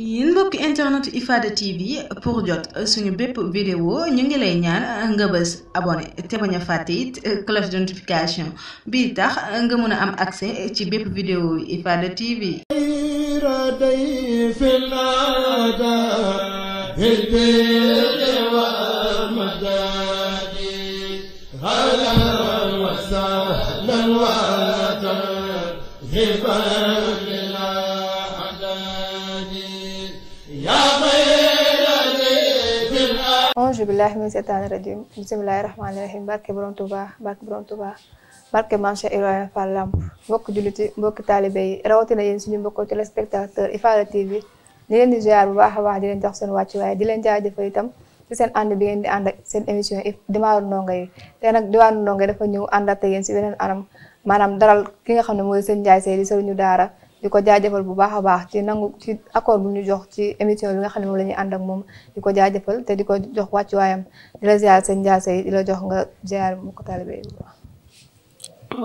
yéen mbokk internet Ifada TV pour jot suñu bépp vidéo ñu ngi lay ñaan nga bës abonné te bañ a fàtte it cloche de notification bii tax nga mën a am accès ci bépp vidéo Ifada TV. Auzu billahi min seytaani rajim bismillahi rahmaani rahim barke borom Tuuba barke Maam Cheikh Ibrahima Fall Lamp mbokk julliti mbokk taalibe yi rawatina yéen suñu mbokk téléspectateur Ifada TV di leen di ziar bu baax a baax di leen jox seen wàccuwaay di leen jaajëfal itam ci seen ànd bi ngeen di ànd ak seen émission Diwaanu Ndongo yi te nag Diwaanu Ndongo yi dafa ñëw àndaat ak yéen si beneen anam maanaam daral ki nga xam ne mooy sëñ Ndiaye Seye di sëriñu daara di ko jaajëfal bu baax a baax ci nangu ci accord bu ñu jox ci émission bi nga xam ne moom la ñuy ànd ak moom di ko jaajëfal te di ko jox wàccuwaayam di la ziar sëñ Ndiaye Seye di la jox nga ziar mu ko taalibe yi.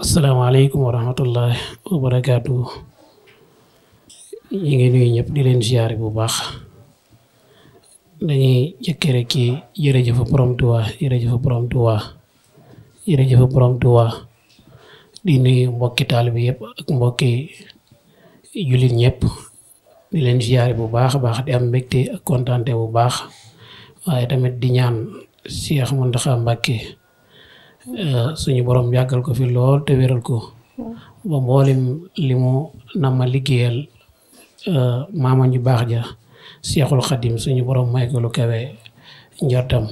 asalaamaaleykum wa rahmatullahi wa barakaatu. ñu ngi nuyu ñëpp di leen ziar bu baax dañuy jëkkee rek ci jërëjëf borom Tuuba jërëjëf borom Tuuba jërëjëf borom Tuuba di nuyu mbokki taalibe yëpp ak mbokki jullit ñëpp di leen ziyaare bu baax a baax di am mbégte ak kontaante bu baax waaye tamit di ñaan Cheikh Mountakha Mbacké suñu borom yàggal ko fi lool te wéral ko ba mboolem li mu nama liggéeyal maama ñu baax ja Cheikhul Khadim suñu borom may ko lu kawe njortam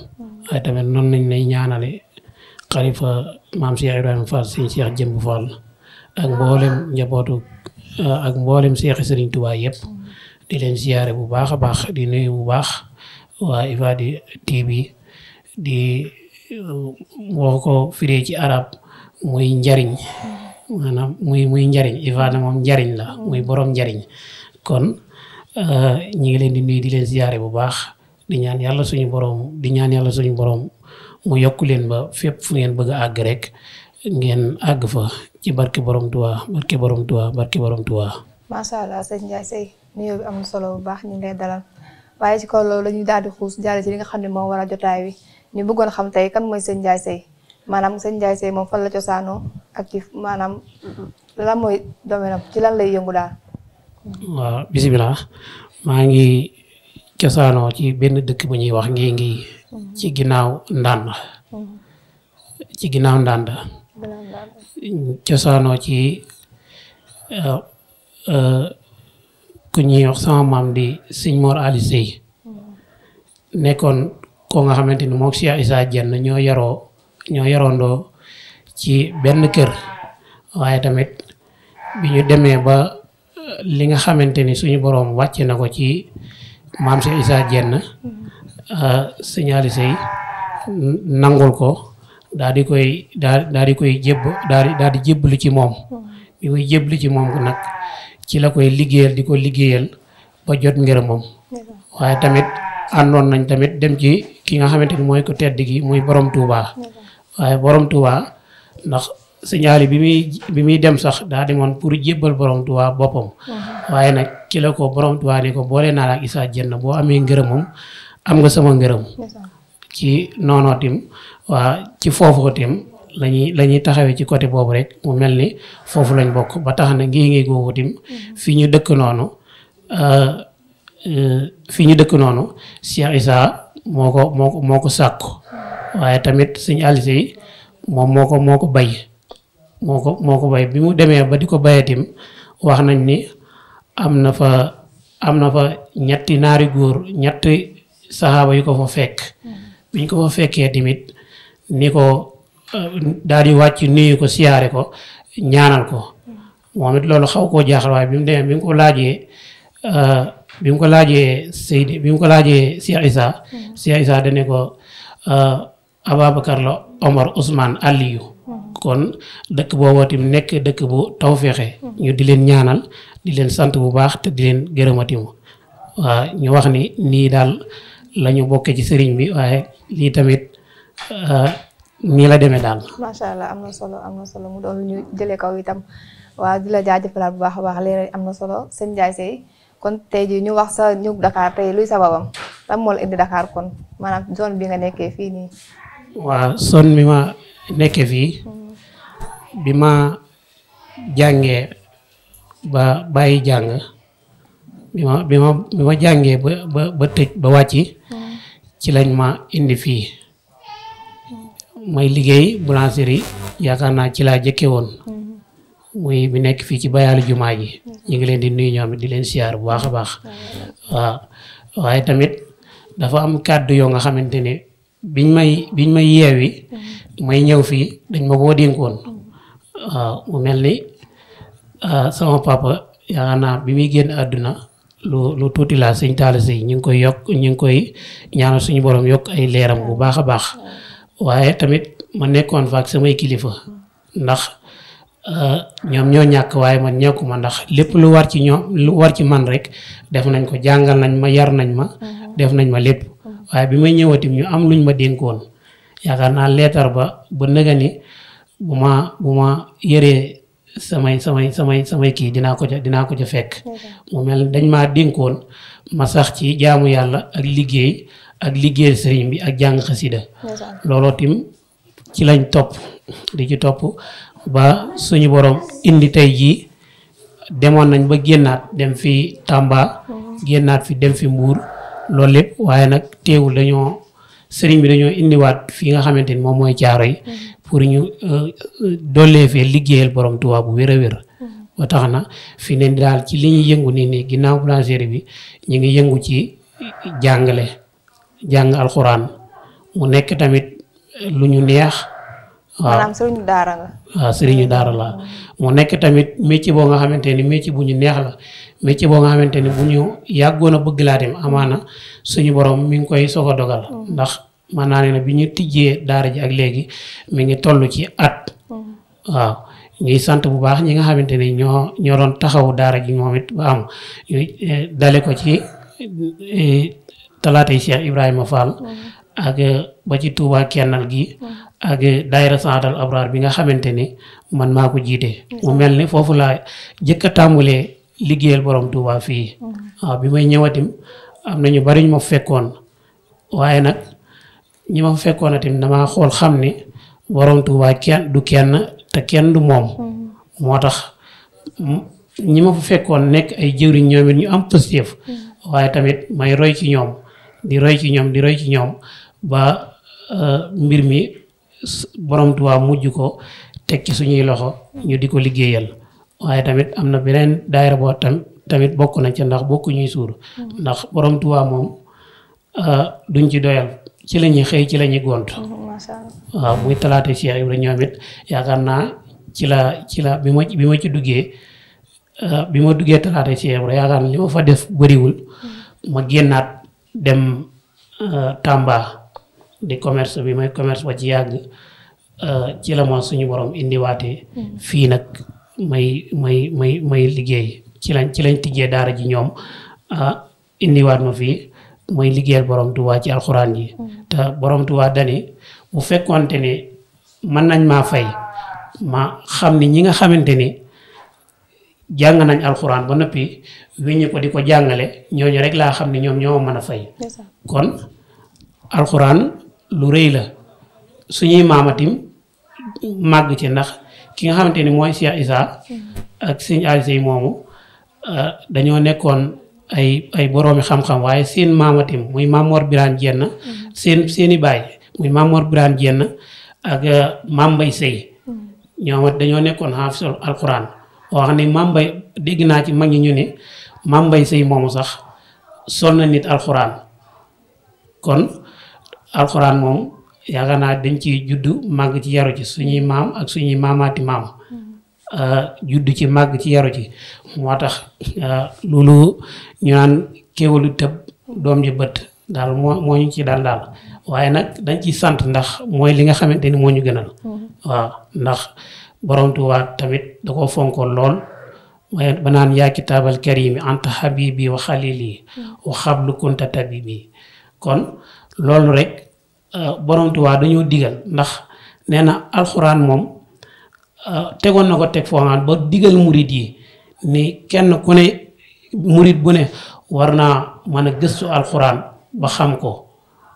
waaye tamit noonu nañ lay ñaanale xalifa maam Cheikh Ibrahima Fall suñu Cheikh Jëmb Fall ak mboolem njabootu ak mboolem seexi Sëriñ Tuubaa yëpp di leen ziyaare bu baax a baax di nuyu bu baax waa Ifada TV di woo ko firee ci arab muy njariñ maanaam muy njariñ Ifada moom njariñ la muy borom njariñ kon ñi ngi leen di nuyu di leen ziyaare bu baax di ñaan yàlla suñu borom mu yokku leen ba fépp fu ngeen bëgg a àgg rek ngeen àgg fa ci barke borom Tuuba barke borom Tuuba barke borom Tuuba. macha allah sëñ Ndiaye Seye nuyoo bi am na solo bu baax ñu ngi lay dalal waaye ci kaw loolu dañuy daal di xuus jàll ci li nga xam ne moom war a jotaay wi ñu bëggoon xam tey kan mooy sëñ Ndiaye Seye maanaam sëñ Ndiaye Seye moom fan la cosaanoo ak ci maanaam lan mooy domaine am ci lan lay yëngu daal. waaw bisimilah maa ngi cosaanoo ci benn dëkk bu ñuy wax ngi ci ginnaaw Ndanda ci ginnaaw Ndanda cosaanoo ci ku ñuy wax sama maam di sëñ Mor Ali Seye nekkoon koo nga xamante ni moom Cheikh Issa Diène ñoo yaroondoo ci benn kër waaye tamit bi ñu demee ba li nga xamante ni suñu boroom wàcce na ko ci maam Cheikh Issa Diène sëñ Ali Seye nangul ko daal di koy jébbalu ci moom bi muy jébbalu ci moom nag ci la koy liggéeyal di ko liggéeyal ba jot ngërëmam waaye tamit àndoon nañ tamit dem ci ki nga xamante ni mooy ko tedd gi muy borom Touba waaye borom Touba ndax sëñ Ali bi muy dem sax daa demoon pour jébbal borom Touba boppam waaye nag ci la ko borom Touba ne ko boole naa la ak Issa Diène boo amee ngërëmam am nga sama ngërëm ci noonoo tim waa ci foofu tim lañuy taxawee ci côté boobu rek mu mel ni foofu lañ bokk ba tax na ngi googu tim fi ñu dëkk noonu Cheikh Issa moo ko sàkku waaye tamit sëñ Ali Seye moom moo ko bay bi mu demee ba di ko bayee tim wax nañ ni am na fa ñetti naari góor ñetti saxaaba yu ko fa fekk biñ ko fa fekkee tamit ni ko daal di wàcc nuyu ko siyaare ko ñaanal ko moom it loolu xaw koo jaaxal waaye bi mu demee bi mu ko laajee Cheikh Issa dane ko Ababacar la Omar Ousmane Aliyu kon dëkk boobu tim nekk dëkk bu tawféexe ñu di leen ñaanal di leen sant bu baax te di leen gërëmatimu waaw ñu wax ni nii daal lañu bokkee ci sëriñ bi waaye lii tamit nii la demee daal. macha allah am na solo mu doon ñu jëlee kaw itam waaw di la jaajëfalaat bu baax a baax léegi am na solo sëñ Ndiaye Seye kon tey jii ñu wax sa ñu Dakar tey luy sababam lan moo la indi Dakar kon maanaam zone bi nga nekkee fii nii. waaw zone bi ma nekkee fii bi ma jàngee ba bàyyi jàng bi ma jàngee ba tëj ba wàcci ci lañ ma indi fii may liggéey boulangerie yaakaar naa ci laa jëkke woon muy bi nekk fii ci bayaalu jumaa ji ñu ngi leen di nuyu ñoom di leen siyaar bu baax a baax waaw waaye tamit dafa am kàddu yoo nga xamante ne biñ may yeewi may ñëw fii dañ ma koo dénkoon waaw mu mel ni sama papa yaakaar naa bi muy génn àdduna lu tuuti laa sëñ Talla Sey ñu ngi koy ñaanal suñu borom yokk ay leeram bu baax a baax waaye tamit ma nekkoon fa ak samay kilifa ndax ñoom ñoo ñàkk waaye man ñàkkuma ndax lépp lu war ci ñoom lu war ci man rek def nañ ko jàngal nañ ma yar nañ ma def nañ ma lépp waaye bi may ñëwatim ñu am luñ ma dénkoon yaakaar naa leetar ba nëga ni bu ma yëree samay kii dinaa ko ca fekk mu mel dañ maa dénkoon ma sax ci jaamu yàlla ak liggéey sëriñ bi ak jàng xasida looloo tim ci lañ topp di ci topp ba suñu borom indi tey jii demoon nañ ba génnaat dem fi Tamba génnaat fi dem fi Mbuur loolu lépp waaye nag teewul sëriñ bi dañoo indiwaat fi nga xamante ni moom mooy caaro yi pour ñu dollee fee liggéeyal borom Tuubaa bu wér a wér ba tax na fi ne daal ci li ñuy yëngu nii ginnaaw boulangerie bi ñu ngi yëngu ci jàng alxuraan mu nekk tamit lu ñu neex waaw maanaam sëriñu daara nga. waaw sëriñu daara la mu nekk tamit métier boo nga xamante ni métier bu ñu neex la métier boo nga xamante ni bu ñu yàggoon a bëgg laa dem amaana suñu borom mi ngi koy soog a dogal ndax man naa ne bi ñu tijjee daara ji ak léegi mi ngi toll ci at waaw ñuy sant bu baax ñi nga xamante ni ñoo doon taxawu daara ji moom it ba am dale ko ci talaatay Cheikh Ibrahima Fall ak ba ci Touba kennal gi ak daayira Saatal Abraar bi nga xamante ni man maa ko jiite mu mel ni foofu laa jëkk a tàmbalee liggéeyal borom Touba fii waaw bi may ñëwatim am na ñu bari ñu ma fekkoon waaye nag ñi ma fekkoon atim damaa xool xam ni borom Touba du kenn te kenn du moom moo tax ñi ma fa fekkoon nekk ay jëwriñ ñoom it ñu am positif waaye tamit may roy ci ñoom di roy ci ñoom ba mbir mi borom Tuubaa mujj ko teg ci suñuy loxo ñu di ko liggéeyal waaye tamit am na beneen daayira boo tamit bokk na ca ndax bokku ñuy suur ndax borom Tuubaa moom duñ ci doyal ci la ñuy xëy ci la ñuy gont waaw muy talaate Cheikh Ibrahima ñoom it yaakaar naa ci la bi ma ci duggee bi ma duggee talaate Cheikh Ibrahima yaakaar naa li ma fa def bëriwul ma génnaat dem Tamba di commerce bi may commerce ba ci yàgg ci la ma suñu borom indiwaatee fii nag may liggéey ci lañ tijjee daara ji ñoom indiwaat ma fii may liggéeyal borom Tuubaa ci alxuraan ji te borom Tuubaa dani bu fekkoonte ni mën nañ maa fay ma xam ni ñi nga xamante ni jàng nañ alxuraan ba noppi weññi ko di ko jàngale ñooñu rek laa xam ni ñoom ñoo mën a fay kon alxuraan lu rëy la suñuy maamatim màgg ci ndax ki nga xamante ni mooy Cheikh Issa ak sëñ Alisey moomu dañoo nekkoon ay boroomi xam-xam waaye seen maamatim muy Mamor Birane Jenn seeni baay muy Mamor Birane Jenn ak Mam Mbay Sey ñoom dañoo nekkoon xaafisul alxuraan wax ni Mam Mbay dégg naa ci mag ñi ñu ne Mam Mbay Sey moomu sax sol na nit alxuraan kon alxuraan moom yaakaar naa dañ ci juddu màgg ci yaru ci suñuy maam ak suñuy maamaati maam juddu ci màgg ci yaru ci moo tax loolu ñu naan kéwalu tëb doom ji bët daal moo ñu ci daal waaye nag dañ ci sant ndax mooy li nga xamante ni moo ñu gënal waaw ndax borom Tuubaa tamit da ko fonkoon lool waaye ba naan yaa kitaabal karimi anta habibi wa xalili wa xablu kunta tabibi kon loolu rek borom Tuubaa dañoo digal ndax nee na alxuraan moom tegoon na ko teg foo xam ba digal murit yi ni kenn ku ne murit bu ne war naa mën a gëstu alxuraan ba xam ko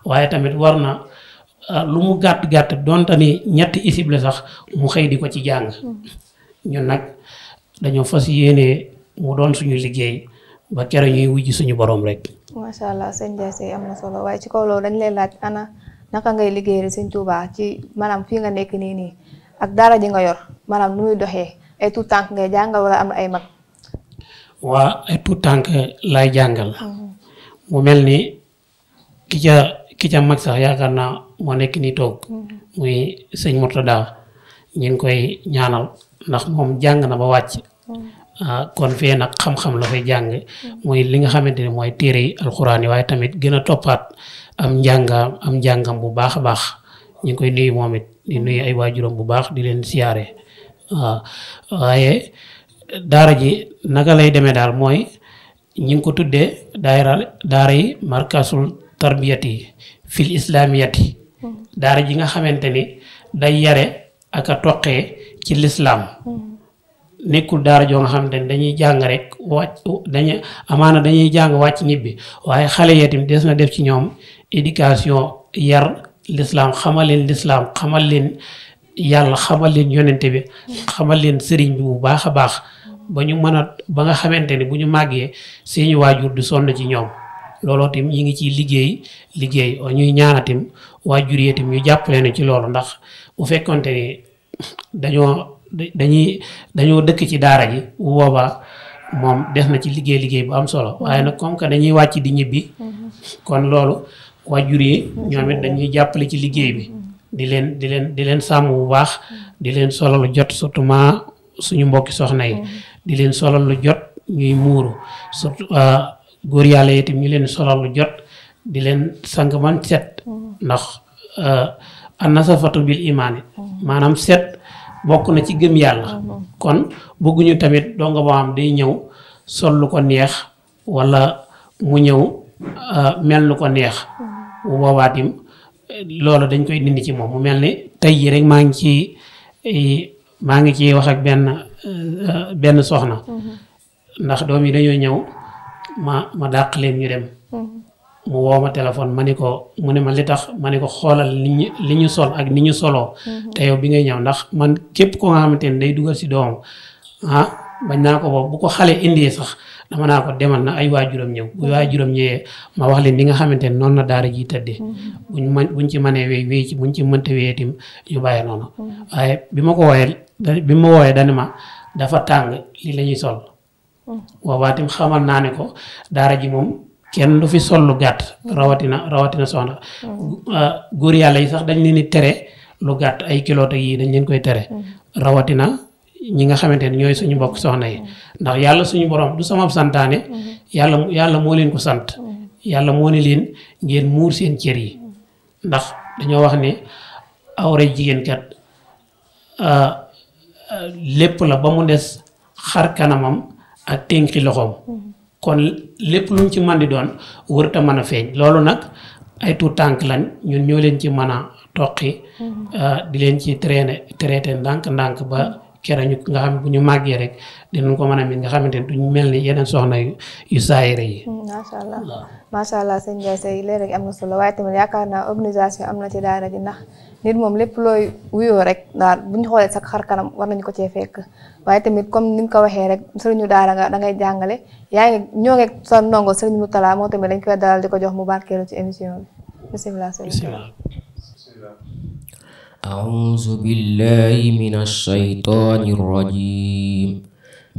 waaye tamit war na lu mu gàtt-gàtt donte ni ñetti isib la sax mu xëy di ko ci jàng ñun nag dañoo fas yéene mu doon suñu liggéey ba kere ñuy wujj suñu borom rek. macha allah sëñ Ndiaye Seye am na solo waaye ci kaw loolu dañ lay laaj ana naka ngay liggéeyal sëñ Touba ci maanaam fii nga nekk nii ak daara ji nga yor maanaam nu muy doxee ay tout tànk ngay jàngal wala am na ay mag. waa ay tout tànk lay jàngal. mu mel ni ki ca mag sax yaakaar naa moo nekk nii toog. muy sëñ Murtada ñu ngi koy ñaanal ndax moom jàng na ba wàcc. kon fee nag xam-xam la fay jàng. muy li nga xamante ne mooy téere yi alxuraan yi waaye tamit gën a toppaat am njàngam bu baax a baax ñu ngi koy nuyu moom it di nuyu ay waajuram bu baax di leen siyaare waaw waaye daara ji naka lay demee daal mooy ñi ngi ko tuddee daara yi markasul tarbiyati fil islamiyati daara ji nga xamante ni day yare ak a toqee ci lislaam nekkul daara joo nga xamante ni dañuy jàng rek dañuy jàng wàcc ñibbi waaye xale yi tamit des na def ci ñoom éducation yar lislaam xamal leen yàlla xamal leen yonente bi xamal leen sëriñ bi bu baax a baax ba ñu mën a ba nga xamante ni bu ñu màggee seeni waajur du sonn ci ñoom looloo tim ñi ngi ciy liggéey ñuy ñaanatim waajur yi tim ñu jàppale ne ci loolu ndax bu fekkonte ni dañoo dëkk ci daara ji bu boobaa moom des na ci liggéey bu am solo waaye nag comme que dañuy wàcc di ñibbi kon loolu waajur yi ñoom it dañuy jàppale ci liggéey bi di leen sàmm bu baax di leen solal lu jot surtout ma suñu mbokki soxna yi di leen solal lu jot ñuy muuru surtout góor yàlla yi itam ñu leen solal lu jot di leen sang man set ndax an-nasafatu bil imaani maanaam set bokk na ci gëm yàlla kon bëgguñu tamit donga boo xam day ñëw sol lu ko neex wala mu ñëw mel lu ko neex bu boobaa tim loolu dañ koy dindi ci moom mu mel ni tey jii rek maa ngi ci wax ak benn soxna ndax doom yi dañoo ñëw ma dàq leen ñu dem mu woo ma téléphone mu ne ma li tax ma ne ko xoolal li ñu sol ak ni ñu soloo te yow bi ngay ñëw ndax man képp ko nga xamante ne day dugal si doomam bañ naa ko boobu bu ko xale indee sax dama naa ko demal na ay waajuram ñëw bu waajuram ñëwee ma wax leen li nga xamante ne noonu la daara ji tëddee buñ ci mënee wéy ci buñ ci mënta wéyee tim ñu bàyyi noonu waaye bi ma wooyee dani ma dafa tàng li la ñuy sol boobaa tim xamal naa ne ko daara ji moom kenn du fi sol lu gàtt rawatina soxna góor yàlla yi sax dañ leen di tere lu gàtt ay kilote yi dañ leen koy tere rawatina ñi nga xamante ne ñooy suñu mbokk soxna yi ndax yàlla suñu borom du sama santaane yàlla moo leen ko sant yàlla moo ne leen ngeen muur seen cër yi ndax dañoo wax ne awray jigéen kat lépp la ba mu des xar kanamam ak tënki loxoom kon lépp lu mu ci mën di doon wërta mën a feeñ loolu nag ay tuut tànk lañ ñun ñoo leen ci mën a toqi di leen ci traité ndànk ba kere ñu nga xam bu ñu màggee rek dinañ ko mën a mit nga xamante ne duñ mel ni yeneen soxna yu saayire yi. macha allah sëñ Ndiaye Seye léegi am na solo waaye tamit yaakaar naa organisation am na ci daara ji ndax nit moom lépp looy wuyoo rek daal bu ñu xoolee sax xar kanam war nañu ko cee fekk waaye tamit comme ni nga ko waxee rek sëriñu daara nga da ngay jàngale ñoo ngi sa ndongo sëriñ Moutala moo tamit dañ koy dalal di ko jox mu barkeelu ci émission bi bisimilah. أعوذ بالله من الشيطان الرجيم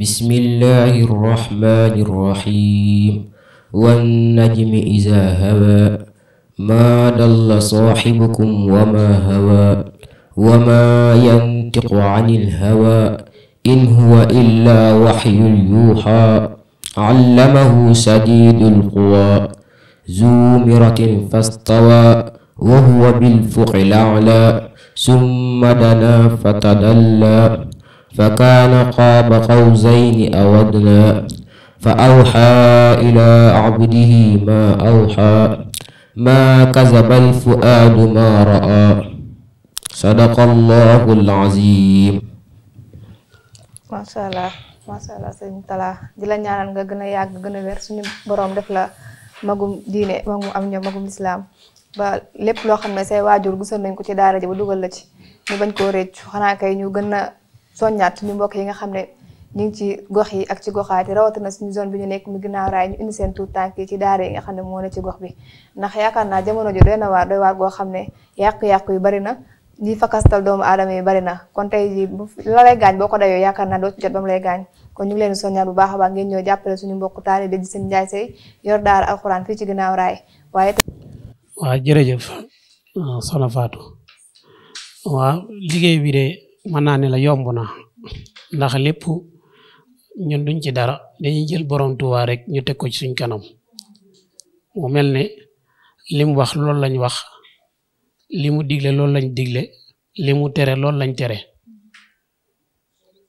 بسم الله الرحمن الرحيم والنجم إذا هوى ما ضل صاحبكم وما هوى وما ينطق عن الهوى إن هو إلا وحي يوحى علمه شديد القوى ذو مرة فاستوى وهو بالأفق الأعلى ثم دنا فتدلى فكان قاب قوسين أو أدنى فأوحى إلى عبده ما أوحى ما كذب الفؤاد ما رأى صدق الله العظيم. macha allah macha allah sëñ Talla di la ñaanal nga gën a yàgg gën a wér suñu borom def la magum diine magum am ñoom magum lislaam ba lépp loo xam ne say waajur gisoon nañ ko ci daara ji ba dugal la ci ñu bañ koo réccu xanaa kay ñu gën a soññaat suñu mbokk yi nga xam ne ñu ngi ci gox yi ak ci goxaat yi rawatina suñu zone bi ñu nekk mu ginnaaw raay ñu indi seen tuut tànk yi ci daara yi nga xam ne moo ne ci gox bi ndax yaakaar naa jamono ji doy waar goo xam ne yàqu-yàqu yu bari na di fakastal doomu aadama yi bari na kon tey ji la lay gaañ boo ko dayoo yaakaar naa doo ci jot ba mu lay gaañ kon ñu ngi leen soññaat bu baax a baax ngeen ñëw jàppale suñu mbokk taalibe ji seen Njaay Sey yor daara alxuraan fii ci ginnaaw raay waaye waaw jërëjëf soxna Fatou waaw liggéey bi de mën naa ne la yomb na ndax lépp ñun duñ ci dara dañuy jël borom Tuubaa rek ñu teg ko ci suñ kanam mu mel ne li mu wax loolu lañ wax li mu digle loolu lañ digle li mu tere loolu lañ tere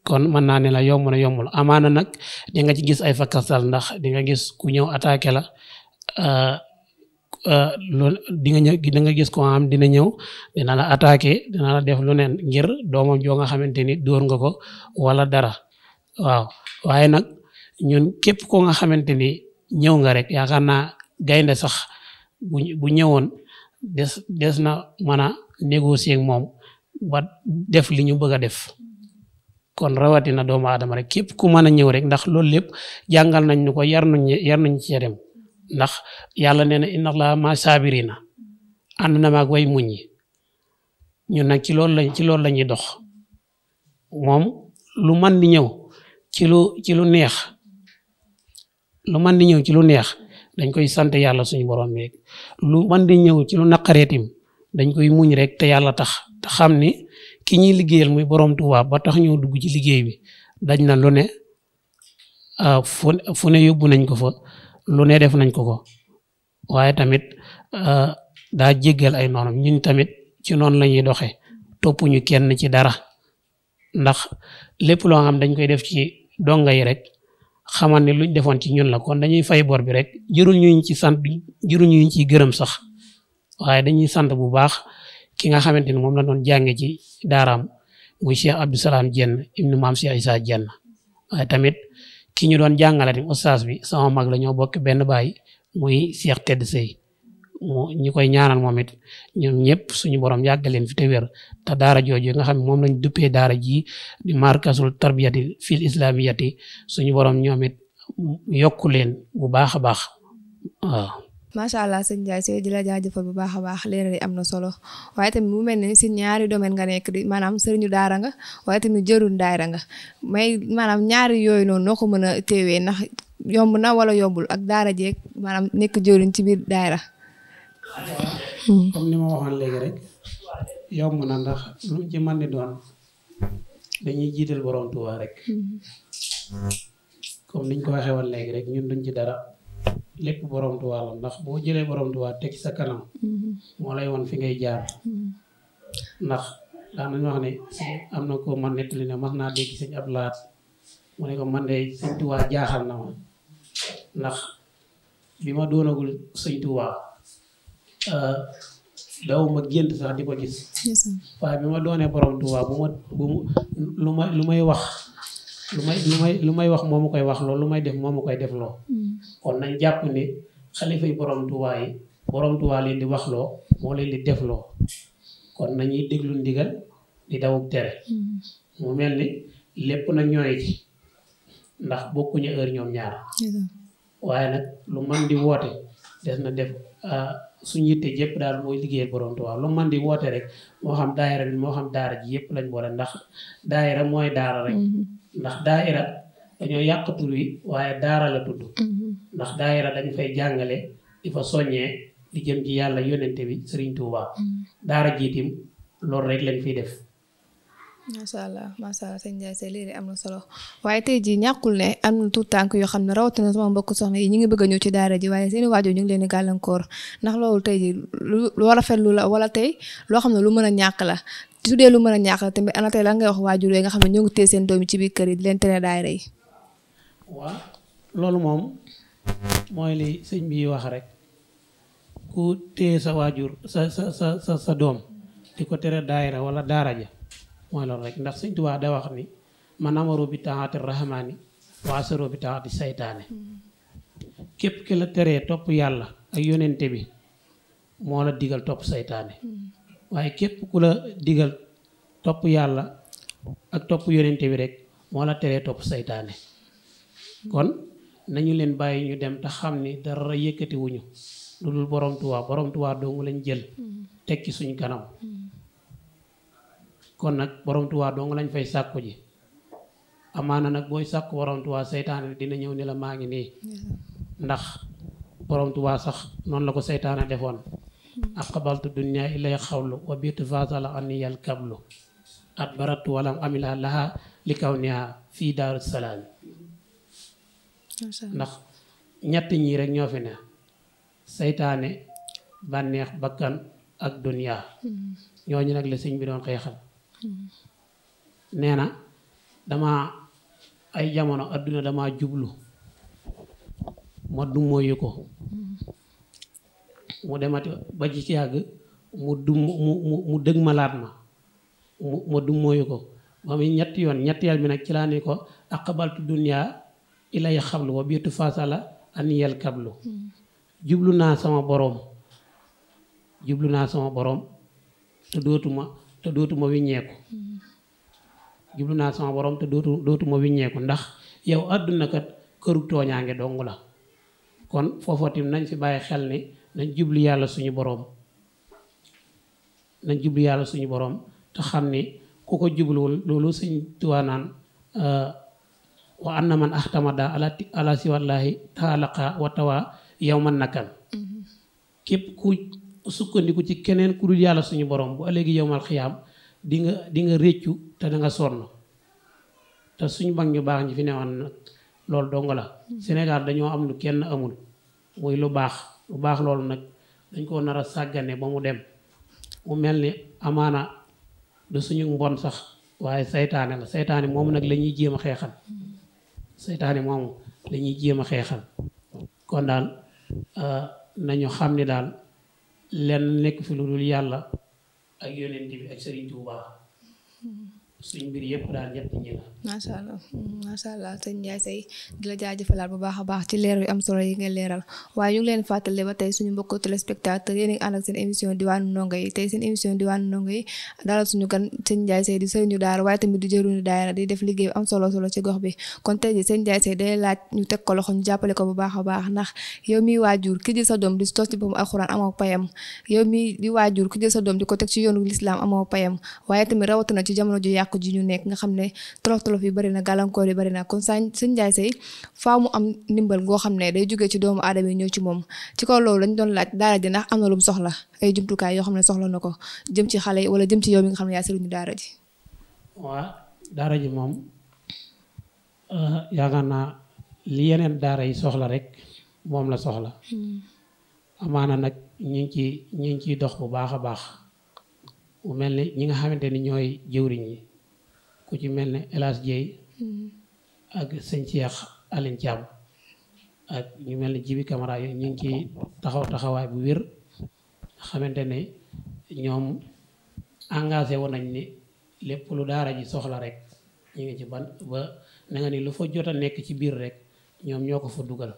kon mën naa ne la yomb na yombul amaana nag di nga ci gis ay fakkastal ndax di nga gis ku ñëw attaqué la loolu di nga gis ko am dina ñëw dina la attaqué dina la def lu neen ngir doomam joo nga xamante ni dóor nga ko wala dara waaw waaye nag ñun képp ko nga xamante ni ñëw nga rek yaakaar naa gaynde sax bu ñëwoon des na mën a négocier ak moom ba def li ñu bëgg a def kon rawatina doomu aadama rek képp ku mën a ñëw rek ndax loolu lépp jàngal nañ ñu ko yar nañ ci dem ndax yàlla nee na inna allaha ma saabirina ànd na maag way muñ ñi ñun nag ci loolu lañuy dox moom lu man di ñëw ci lu neex lu man di ñëw ci lu neex dañ koy sant yàlla suñu borom bi rek lu man di ñëw ci lu naqareetim dañ koy muñ rek te yàlla tax te xam ni ki ñuy liggéeyal muy borom Tuubaa ba tax ñoo dugg ci liggéey bi dañ na lu ne fu ne yóbbu nañ ko fa lu ne def nañ ko waaye tamit daa jéggal ay noonam ñun tamit ci noonu lañuy doxe toppuñu kenn ci dara ndax lépp loo xam dañ koy def ci donga yi rek xamal ne luñ defoon ci ñun la kon dañuy fay bor bi rek jërul ñu ci sant jërul ñu ciy gërëm sax waaye dañuy sant bu baax ki nga xamante ni moom la doon jànge ci daaraam muy Cheikh Abdou Salam Jenn ibnu maam Cheikh Issa Jenn waaye tamit ki ñu doon jàngale tamit ustaas bi sama mag la ñoo bokk benn baay muy Cheikh Tedd Sey ñu koy ñaanal moom it ñoom ñëpp suñu borom yàggal leen fi te wér te daara jooju nga xam ne moom lañ duppee daara ji di markasul tarbiyati fil islamiyati suñu borom ñoom it yokku leen bu baax a baax waaw. macha allah sëñ Njaay Sey di la jaajëfal bu baax a baax leeral yi am na solo waaye tamit mu mel ne si ñaari domaine nga nekk di maanaam sëriñu daara nga waaye tamit jëruñ daara nga mais maanaam ñaari yooyu noonu noo ko mën a teewee ndax yomb na wala yombul ak daara jeeg maanaam nekk jëruñ ci biir daara. comme ni ma waxoon léegi rek yomb na ndax lu ci mën di doon dañuy jiital borom Tuubaa rek comme niñ ko waxee woon léegi rek ñun duñ ci dara. lépp borom Tuubaa la ndax boo jëlee borom Tuubaa teg sa kanam moo lay woon fi ngay jaar ndax daan nañu wax ne am na ko man nettali ne mas naa dégg sëñ Abdou Lahad mu ne ko man de sëñ Tuubaa jaaxal na ma ndax bi ma doonagul sëñ Tuubaa daw ma gént sax di ko gis waaye bi ma doonee borom Tuubaa lu may wax lu may wax moo ma koy wax loo lu may def moo ma koy def loo kon nañ jàpp ne xalifa yi borom Tuubaa leen di wax loo moo leen di def loo kon nañuy déglu ndigal di dawub tere mu mel ni lépp nag ñooy ci ndax bokkuñu heure ñoom ñaar waaye nag lu man di woote des na def suñu yitte yëpp daal mooy liggéeyal borom Tuubaa lu man di woote rek moo xam daayira bi moo xam daara ji yëpp lañ boole ndax daayira mooy daara rek ndax daayira dañoo yàq tur wi waaye daara la tudd ndax daayira dañ fay jàngale di fa soññee di jëm ci yàlla yonente bi Sëriñ Tuubaa daara jiitim loolu rek lañ fiy def. macha allah sëñ Njaay Sey léegi am na solo waaye tey jii ñàkkul ne am na tuut tànk yoo xam ne rawatina sama mbokk soxna yi ñu ngi bëgg a ñëw ci daara ji waaye seeni waajur ñu ngi leen di gàllankoor ndax loolu tey jii lu rafetlu la wala tey loo xam ne lu mën a ñàkk la su dee lu mën a ñàkk la tamit ana tey lan ngay wax waajur yi nga xam ne ñoo ngi téye seen doom yi ci biir kër yi di leen tere daayira yi. waaw loolu moom mooy li sëñ bi wax rek ku téye sa waajur sa doom di ko tere daayira wala daara ja mooy loolu rek ndax sëñ Tuubaa da wax ni man amaru bi taa'ati rahmaani waasaroo bi tax di saytaane képp ki la teree topp yàlla ak yonente bi moo la digal topp saytaane waaye képp ku la digal topp yàlla ak topp yonente bi rek moo la teree topp saytaane kon nañu leen bàyyi ñu dem te xam ni dara yëkkati wuñu lu dul borom Tuubaa dong lañ jël teg ci suñ kanam kon nag borom Tuubaa dong lañ fay sàkku ji amaana nag booy sàkku borom Tuubaa seytaane dina ñëw ni la maa ngi nii ndax borom Tuubaa sax noonu la ko seytaane defoon aqbaltu dunya ilay xawlu wa biitu fasala aniyal kablu at baratu walam amila laha li kaw niha fii daaru salaam ndax ñett ñii rek ñoo fi ne seytaane bànneex bakkan ak dunya ñooñu nag la sëñ bi doon xeexal nee na dama ay jamono adduna dama jublu ma dummóoyu ko mu demati ba ci yàgg mu dëgg malaat ma dummóoyu ko ba muy ñetti yoon ñetteel bi nag ci laa ni ko aqbaltu dunya ilay xablu wa biitu fasala aniyal kablu jublu naa sama boroom te dootuma wiññeeku jublu naa sama borom te dootuma wiññeeku ndax yow àdduna kat këru tooñaange dong la kon foofa tim nañ fi bàyyi xel ni nañ jublu yàlla suñu borom te xam ni ku ko jubluwul loolu sëñ Tuubaa naan wa anna man ahtamada ala siwallaahi taalaqa wa tawa yow man nakan képp ku sukkandiku ci keneen ku dul yàlla suñu borom bu ëllëgi yowmal xiyaam di nga réccu te da nga sonn te suñu mag ñu baax ñi fi newoon nag loolu dong la Sénégal dañoo am lu kenn amul muy lu baax loolu nag dañ koo nar a sàggane ba mu dem mu mel ni amaana du suñu mbon sax waaye saytaane moomu nag la ñuy jéem a xeexal kon daal nañu xam ni daal lenn nekk fi lu dul yàlla ak yonent bi ak Sëriñ Tuubaa suñ mbir yëpp daal ñett ñi la. macha allah sëñ Ndiaye Seye di la jaajëfalaat bu baax a baax ci leer yu am solo yi nga leeral waaye ñu ngi leen fàttali ba tey suñu mbokku téléspectateur yéen a ngi ànd ak seen émission diwaanu ndongo yi tey seen émission diwaanu ndongo yi dalal suñu gan sëñ Ndiaye Seye di sëriñu daara waaye tamit di jëruñu daara di def liggéey bu am solo ci gox bi kon tey ji sëñ Ndiaye Seye day laaj ñu teg ko loxo ñu jàppale ko bu baax a baax ndax yow miy waajur ki jël sa doom di tos ci boobu alxuraan amoo payam yow mi di waajur ki jël sa doom di ko teg ci yoonu lislaam amoo payam waaye tamit rawatina ci jamono ju yàqu ji ñu nekk nga xam ne tolof yi bari na gàllankoor yi bari na kon sëñ Ndiaye Seye faaw mu am ndimbal goo xam ne day jógee ci doomu aadama yi ñëw ci moom ci kaw loolu lañ doon laaj daara ji ndax am na lu mu soxla ay jumtukaay yoo xam ne soxla na ko jëm ci xale yi wala jëm ci yow mi nga xam ne yaa sëriñu daara ji. waaw daara ji moom yaakaar naa li yeneen daara yi soxla rek moom la soxla amaana nag ñu ngi ciy dox bu baax a baax mu mel ni ñi nga xamante ni ñooy jëwriñ yi ku ci mel ne El Hadj Dieye ak sëñ Cheikh Aline Thiam ak ñu mel ne Jibi Camara yooyu ñu ngi ciy taxawaay bu wér xamante ne ñoom engagé woon nañ ni lépp lu daara ji soxla rek ñu ngi ci ba na nga ni lu fa jot a nekk ci biir rek ñoom ñoo ko fa dugal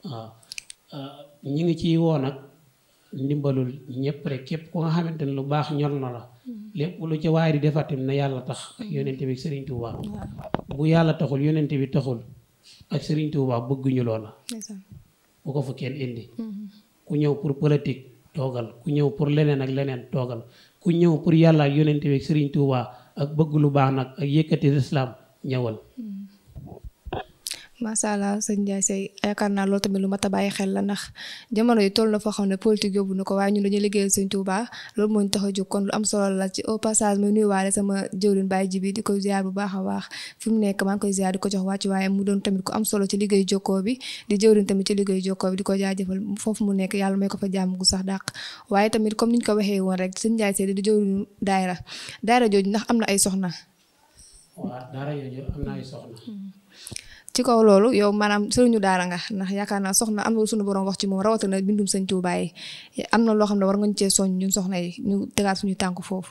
waaw ñu ngi ciy woo nag ndimbalul ñëpp rek képp ku nga xamante ne lu baax ñor na la lépp lu ci waaye di defatim na yàlla tax ak yonente bi ak Serigne Touba bu yàlla taxul yonente bi taxul ak Serigne Touba bëgguñu loola bu ko fa kenn indi ku ñëw pour politique toogal ku ñëw pour leneen ak leneen toogal ku ñëw pour yàlla ak yonente bi ak Serigne Touba ak bëgg lu baax nag ak yëkkati islam ñëwal. macha allah sëñ Ndiaye Seye yaakaar naa loolu tamit lu mat a bàyyi xel la ndax jamono yi toll na foo xam ne politique yóbbu na ko waaye ñun dañuy liggéeyal sëñ Touba loolu moo ñu tax a jóg kon lu am solo la ci au passage muy nuyuwaale sama jëwriñ Baye Jibi di ko ziar bu baax a baax fi mu nekk maa ngi koy ziar di ko jox wàcc waaye mu doon tamit ku am solo ci liggéey jokkoo bi di jëwriñ tamit ci liggéey jokkoo bi di ko jaajëfal foofu mu nekk yàlla may ko fa jàmm gu sax dàq waaye tamit comme niñ ko waxee woon rek sëñ Ndiaye Seye di jëwriñu daara jooju ndax am na ay soxna. waaw daara jooju am na ay soxna. ci kaw loolu yow maanaam sëriñu daara nga ndax yaakaar naa soxna am na suñu borom wax ci moom rawatina bindum sëñ Tuubaa yi am na loo xam ne war nga ñu cee soñ ñun soxna yi ñu tegaat suñu tànk foofu.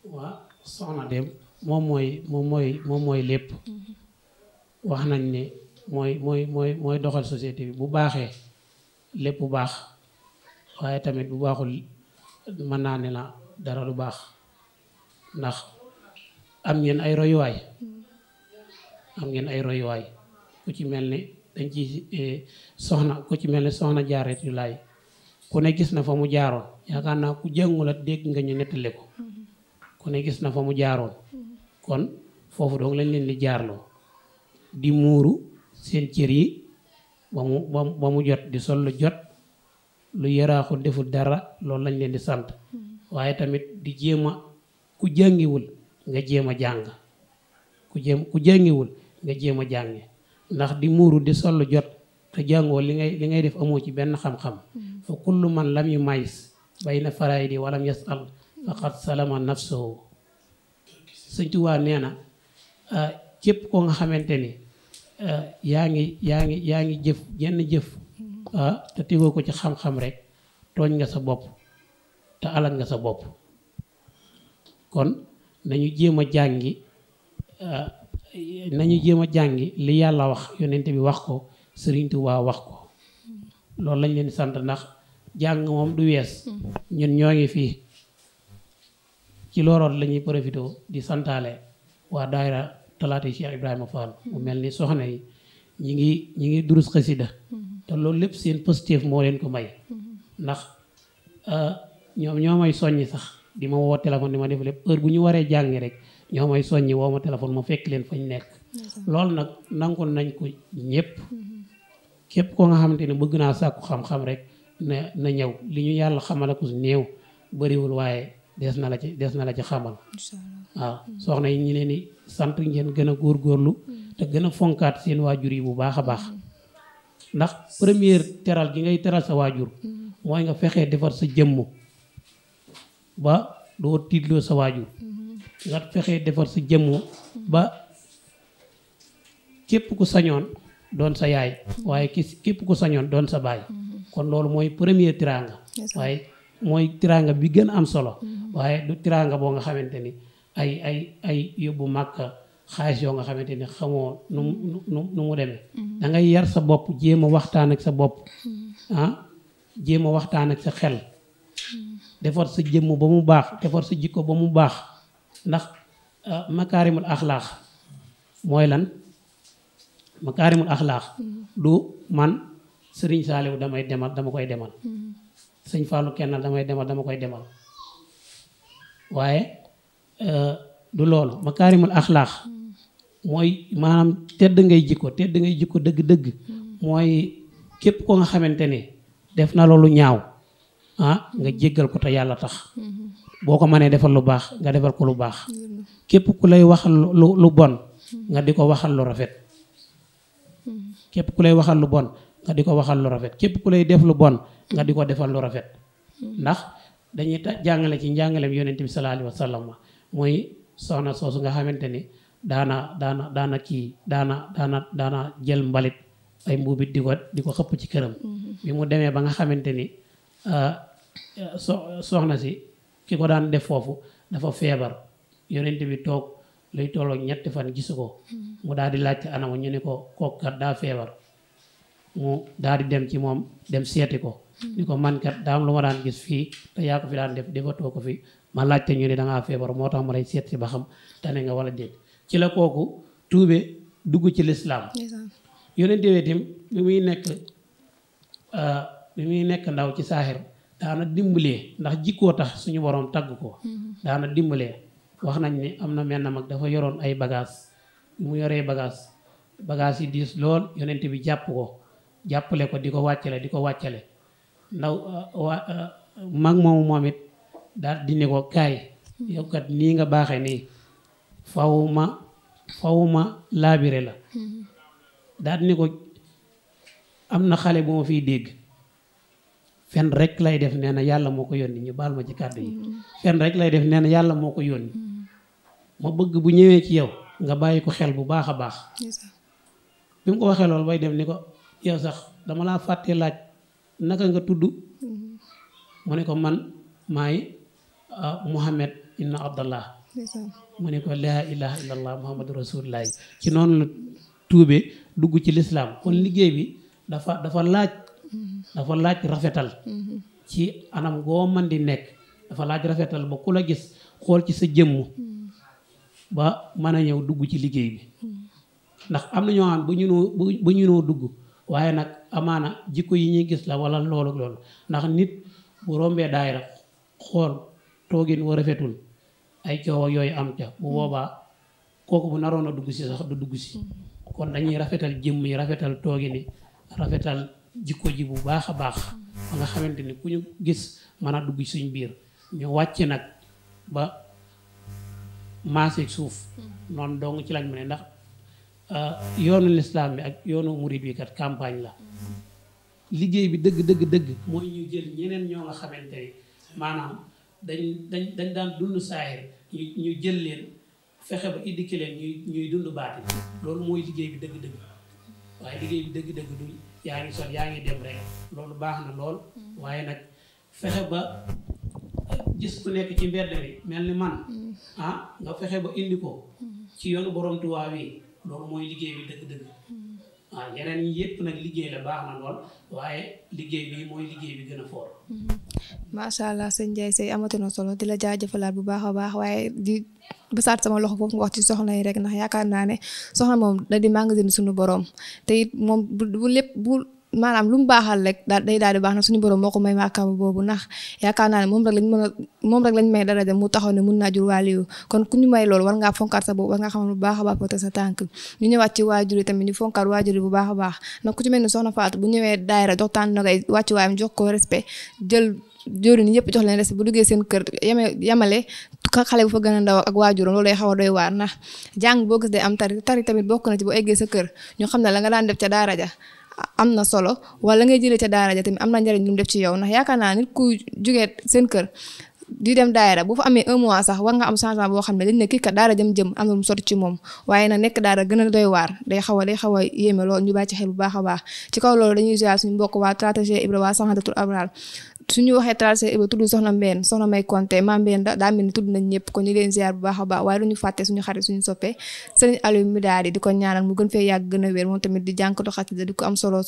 waaw soxna dem moom mooy lépp wax nañ ne mooy doxal société bi bu baaxee lépp bu baax waaye tamit bu baaxul mën naa ne la dara du baax ndax am ngeen ay royuwaay ku ci mel ni dañ ci ku ci mel ni soxna Jaaretu Laay ku ne gis na fa mu jaaroon yaakaar naa ku jàngul ak dégg nga ñu nettali ko ku ne gis na fa mu jaaroon kon foofu doog lañ leen di jaarloo di muuru seen cër yi ba mu jot di sol lu jot lu yaraaxu deful dara loolu lañ leen di sant waaye tamit di jéem a ku jàngiwul nga jéem a jàng ku jàngiwul nga jéem a jànge ndax di muuru di sol lu jot te jàngoo li ngay def amoo ci benn xam-xam fa kullu man lam yu mays bayna faraydi walam yasal faqad salama nafsuhu Sëñ Tuubaa nee na képp ko nga xamante ni yaa ngi jëf jenn jëf te tegoo ko ci xam-xam rek tooñ nga sa bopp te alal nga sa bopp kon nañu jéem a jàngi li yàlla wax yonent bi wax ko Sëriñ Tuubaa wax ko loolu lañ leen di sant ndax jàng moom du wees ñun ñoo ngi fii ci looroot la ñuy profité di santaale waa daayira talaata Cheikh Ibrahima Fall mu mel ni soxna yi ñi ngi durus xasida te loolu lépp seen positif moo leen ko may ndax ñoom ñoo may soññi sax di ma woo téléphone di ma def lépp heure bu ñu waree jàngi rek ñoo may soññi woo ma téléphone ma fekk leen fañ nekk loolu nag nangul nañ ko ñëpp képp ko nga xamante ne bëgg naa sàkku xam-xam rek na ñëw li ñu yàlla xamal ko néew bariwul waaye des na la ci xamal waaw soxna yi ñi leen di sant ngeen gën a góorgóorlu te gën a fonkaat seen waajur yi bu baax a baax ndax première teral gi ngay teral sa waajur mooy nga fexee defar sa jëmm ba doo tiitloo sa waajur nga fexee defar sa jëmm ba képp ku sañoon doon sa yaay waaye képp ku sañoon doon sa baay kon loolu mooy première tiranga waaye mooy tiranga bi gën a am solo waaye du tiranga boo nga xamante ni ay yóbbu màkka xaalis yoo nga xamante ni xamoo nu mu demee da ngay yar sa bopp jéem a waxtaan ak sa bopp jéem a waxtaan ak sa xel defar sa jëmm ba mu baax defar sa jikko ba mu baax ndax makaarimul axlaax mooy lan makaarimul axlaax du man Sëriñ Saaliw dama koy demal Sëñ Fallu Kennal dama koy demal waaye du loolu makaarimul axlaax mooy maanaam tedd ngay jikko dëgg-dëgg mooy képp ko nga xamante ni def na loolu ñaaw nga jéggal ko te yàlla tax boo ko mënee defal lu baax nga defal ko lu baax képp ku lay waxal lu bon nga di ko waxal lu rafet képp ku lay waxal lu bon nga di ko waxal lu rafet képp ku lay def lu bon nga di ko defal lu rafet ndax dañuy jàngale ci njàngaleem yonent bi sallallahu alayhi wa sallam mooy soxna soosu nga xamante ni daana jël mbalit ay mbuubit di ko xëpp ci këram bi mu demee ba nga xamante ni soxna si ki ko daan def foofu dafa feebar yonent bi toog luy tolloo ñetti fan gisu ko mu daal di laajte anama ñu ne ko kookat daa feebar mu daal di dem ci moom dem seeti ko ni ko man kat daa am lu ma daan gis fii te yaa ko fi daan def defatoo ko fi ma laajte ñu ne dangaa feebar moo tax ma lay seet si ba xam tane nga wala déet ci la kooku tuube dugg ci lislaam yonent bi itam bi muy nekk ndaw ci saaxir daana dimbalee ndax jikkoo tax suñu borom tagg ko daana dimbalee wax nañ ni am na menn mag dafa yoroon ay bagage mu yoree bagage yi diis lool yonent bi jàppale ko di ko wàccale ndaw mag moomu moom it daal di ne ko kaay yow kat nii nga baaxee nii faw ma laabire la daal di ne ko am na xale bu ma fiy dégg fen rek lay def nee na yàlla moo ko yónni ñu baal ma ci kàddu yi fen rek lay def nee na yàlla moo ko yónni ma bëgg bu ñëwee ci yow nga bàyyi ko xel bu baax a baax bi mu ko waxee loolu bay dem ni ko yow sax dama laa fàttee laaj naka nga tudd mu ne ko man maay Muhammad ibn Abdallah mu ne ko laa ilaha illallah muhammadu rasulullah ci noonu la tuube dugg ci lislaam kon liggéey bi dafa laaj rafetal ci anam goo man di nekk dafa laaj rafetal ba ku la gis xool ci sa jëmm ba mën a ñëw dugg ci liggéey bi ndax am na ñoo xam ba ñu noo dugg waaye nag amaana jikko yi ñuy gis la wala loolu ndax nit bu rombee daayira xool toogin wa rafetul ay coow yooyu am ca bu boobaa kooku bu naroon a dugg si sax du dugg si kon dañuy rafetal jëmm yi rafetal toogi ni rafetal jikko ji bu baax a baax ba nga xamante ni ku ñu gis mën a dugg suñ biir ñu wàcc nag ba maaseeg suuf noonu dong ci lañ mu ne ndax yoonu lislaam bi ak yoonu murid bi kat campagne la liggéey bi dëgg mooy ñu jël ñeneen ñoo nga xamante ni maanaam dañ daan dund saahir ñu jël leen fexe ba éduqué leen ñuy dund baati loolu mooy liggéey bi dëgg-dëgg waaye liggéey bi dëgg-dëgg du yaa ngi sol yaa ngi dem rek loolu baax na lool waaye nag fexe ba gis ku nekk ci mbedd bi mel ni man nga fexe ba indi ko ci yoonu borom Tuubaa wi loolu mooy liggéey bi dëgg-dëgg waaw yeneen yi yëpp nag liggéey la baax na lool waaye liggéey bi mooy liggéey bi gën a foor macha allah sëñ Ndiaye Seye amati na solo di la jaajëfalaat bu baax a baax waaye di basaat sama loxo foofu nga wax ci soxna yi rek ndax yaakaar naa ne soxna moom da di magasin suñu borom te it moom bu lépp bu maanaam lu mu baaxal rek day daal di baax na suñu borom moo ko may maakaam boobu ndax yaakaar naa ne moom rek lañ may daraja mu taxaw ne mun naa jur waaliyu kon ku ñu may loolu war ngaa fonkaat sa bopp war ngaa xam bu baax a baax pote sa tànk ñu ñëwaat ci waajur yi tamit ñu fonkaat waajur yi bu baax a baax ndax ku ci mel ni soxna Fatou bu ñëwee daayira jox tànn na koy wàcc waayam jox ko respect jël jóori ni ñëpp jox leen respect bu duggee seen kër yamale xale bu fa gën a ndaw ak waajuram loolu day xaw a doy waar ndax jàng boo gis day am tari tamit bokk na ci boo eggee sa kër ñu xam ne la nga daan def ca daara ja am na solo wala ngay jëlee ca daara ja tamit am na njariñ lu mu def ci yow ndax yaakaar naa nit ku jugee seen kër di dem daayira bu fa amee 1 mois sax war nga am changement boo xam ne dañ ne kii kat daara jëm am na lu mu sotti ci moom waaye nag nekk daara gën a doy waar day xaw a yéeme lool ñu bàyyi ci xel bu baax a baax ci kaw loolu dañuy ziar suñu mbokk waa Traité Ibra waa Saxandatul Abrar suñu waxee Traité Ibra tudd soxna Mbène soxna May Konté Mame Mbène daa mel ni tudd nañ ñëpp ko ñu leen ziar bu baax a baax waaye duñu fàtte suñu xarit suñu soppee Serigne Aliou Midadi di ko ñaanal mu gën fee yàgg gën a wér moom tamit di jànkatu xasida di ko am solo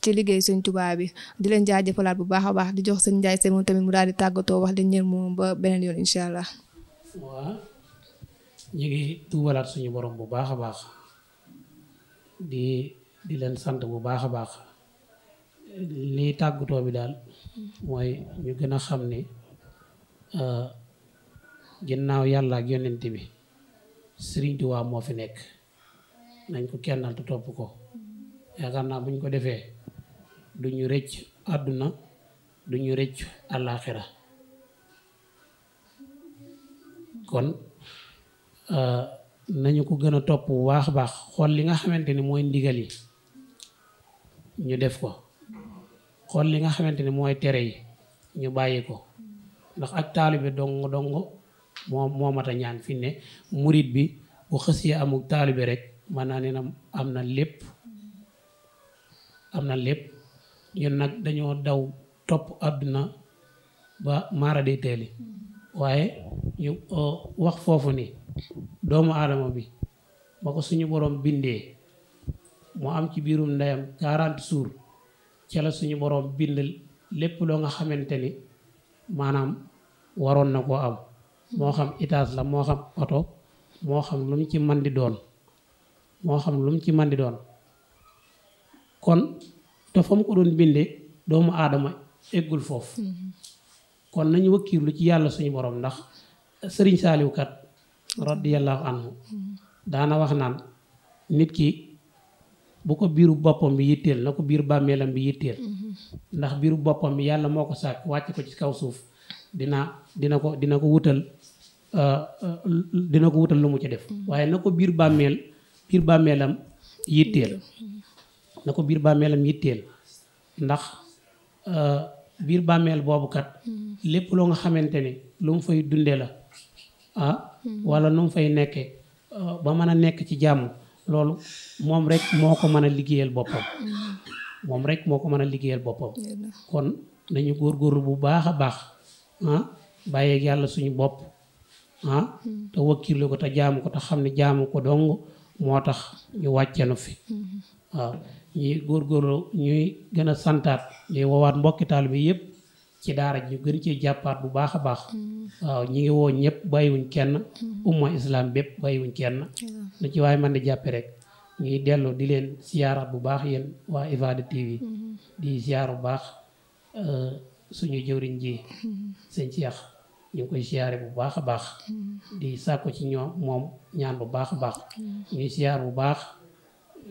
ci liggéey Serigne Touba bi di leen jaajëfalaat bu baax a baax di jox Serigne Ndiaye Seye moom tamit mu daal di tàggatoo wax leen ñeen moom ba beneen yoon incha allah. waaw ñu ngi tuubalaat suñu borom bu baax a baax di leen sant bu baax a baax lii tàggatoo bi daal mooy ñu gën a xam ne ginnaaw yàlla ak yonent bi Sëriñ Tuubaa moo fi nekk nañ ko kennal te topp ko yaakaar naa bu ñu ko defee du ñu rëcc àdduna du ñu rëcc àllaaxira kon nañu ko gën a topp bu baax a baax xool li nga xamante ni mooy ndigal yi ñu def ko xool li nga xamante ni mooy tere yi ñu bàyyi ko ndax ak taalibe dong moo mat a ñaan fi ne murit bi bu xësee amul taalibe rek mën naa ne am na lépp ñun nag dañoo daw topp àdduna ba maara day teeli waaye ñu wax foofu ni doomu aadama bi ba ko suñu borom bindee mu am ci biirum ndeyam 40 jours ca la suñu borom bind lépp loo nga xamante ni maanaam waroon na koo am moo xam itaas la moo xam oto moo xam lu mu ci man di doon kon te fa mu ko doon bindee doomu aadama eggul foofu kon nañu wakkiirlu ci yàlla suñu borom ndax sëriñ Saaliw kat radiyallahu anhu daana wax naan nit ki bu ko biiru boppam bi yitteel na ko biir bàmmeelam bi yitteel ndax biiru boppam bi yàlla moo ko sàkk wàcc ko ci kaw suuf dina ko wutal lu mu ci def waaye na ko biir bàmmeelam yitteel ndax biir bàmmeel boobu kat lépp loo nga xamante ni lu mu fay dunde la wala nu mu fay nekke ba mën a nekk ci jàmm loolu moom rek moo ko mën a liggéeyal boppam kon nañu góorgóorlu bu baax a baax bàyyeeg yàlla suñu bopp te wakkirlu ko te jaamu ko te xam ne jaamu ko dong moo tax ñu wàccenu fi waaw ñuy góorgóorlu ñuy gën a santaat ñuy woowaat mbokki taalibe bi yëpp ci daara ñu gën ci jàppaat bu baax a baax waaw ñi ngi woo ñëpp bàyyiwuñ kenn umma islam bépp bàyyiwuñ kenn lu ci waaye man di jàppe rek ñuy dellu di leen siyaaraat bu baax yéen waa Ifada TV di siyaar bu baax suñu jëwriñ ji sëñ Cheikh ñu ngi koy siyaare bu baax a baax di sàkku ci ñoom moom ñaan bu baax a baax ñuy siyaar bu baax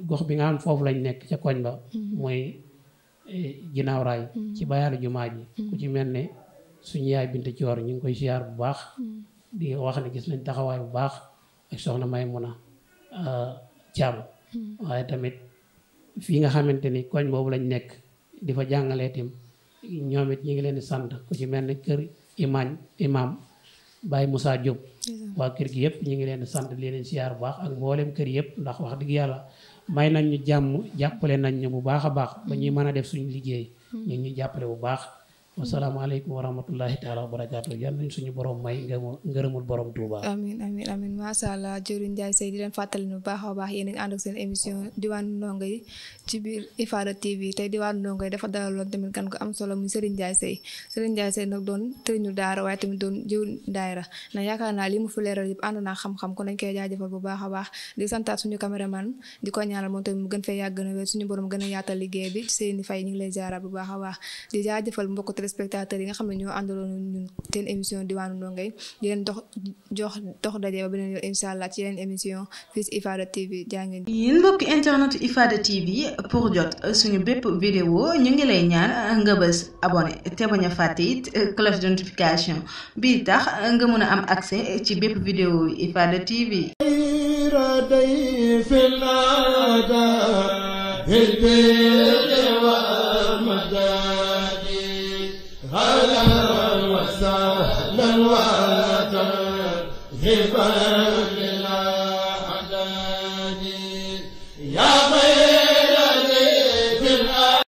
gox bi nga xam foofu lañ nekk ca koñ ba mooy ginnaaw raay ci bayaalu jumaa ji ku ci mel ne suñu yaay Binta Coor ñu ngi koy siyaar bu baax di wax ne gis nañ taxawaay bu baax ak soxna Maymuna Caam waaye tamit fii nga xamante ni koñ boobu lañ nekk di fa jàngalee tim ñoom it ñu ngi leen di sant ku ci mel ne kër imaam Baye Moussa Diop waa kër gi yëpp ñu ngi leen di sant di leen siyaar bu baax ak mboolem kër yëpp ndax wax dëgg yàlla may nañ ñu jàmm jàppale nañ ñu bu baax a baax ba ñuy mën a def suñu liggéey ñu ngi ñu jàppale bu baax wasalaamaaleykum wa rahmatullahi taala wa barakaatu yal nañ suñu borom may ngërëmul borom Touba. amiin amiin amiin macha allah jëriñ Ndiaye Seye di leen fàttali bu baax a baax yéen a ngi ànd ak seen émission diwaanu ndongo yi ci biir Ifada TV tey diwaanu ndongo yi dafa dalaloon tamit kan ko am solo muy Serigne Ndiaye Seye Serigne Ndiaye Seye nag doon tëriñu daara waaye tamit doon jëwriñ daayira na yaakaar naa li mu fi leeral yëpp ànd naa xam-xam kon dañ koy jaajëfal bu baax a baax di santaat suñu caméraman di ko ñaanal moom tamit mu gën fee yàgg na wér suñu borom gën a yaatal liggéey bi Seyni Faye ñu ngi lay ziaraat bu baax a baax di jaajëfal mbokk téléspectateurs yi nga xam ne ñoo àndaloon ñun seen émission diwaanu ndongo yi di leen dox daje ba beneen yoon incha allah ci yeneen émission fii ci Ifada TV jaa ngeen. yéen mbokki internet Ifada TV pour jot suñu bépp vidéo ñu ngi lay ñaan nga bës abonné te bañ a fàtte it cloche de notification bii tax nga mën a am accès ci bépp vidéo Ifada TV. يا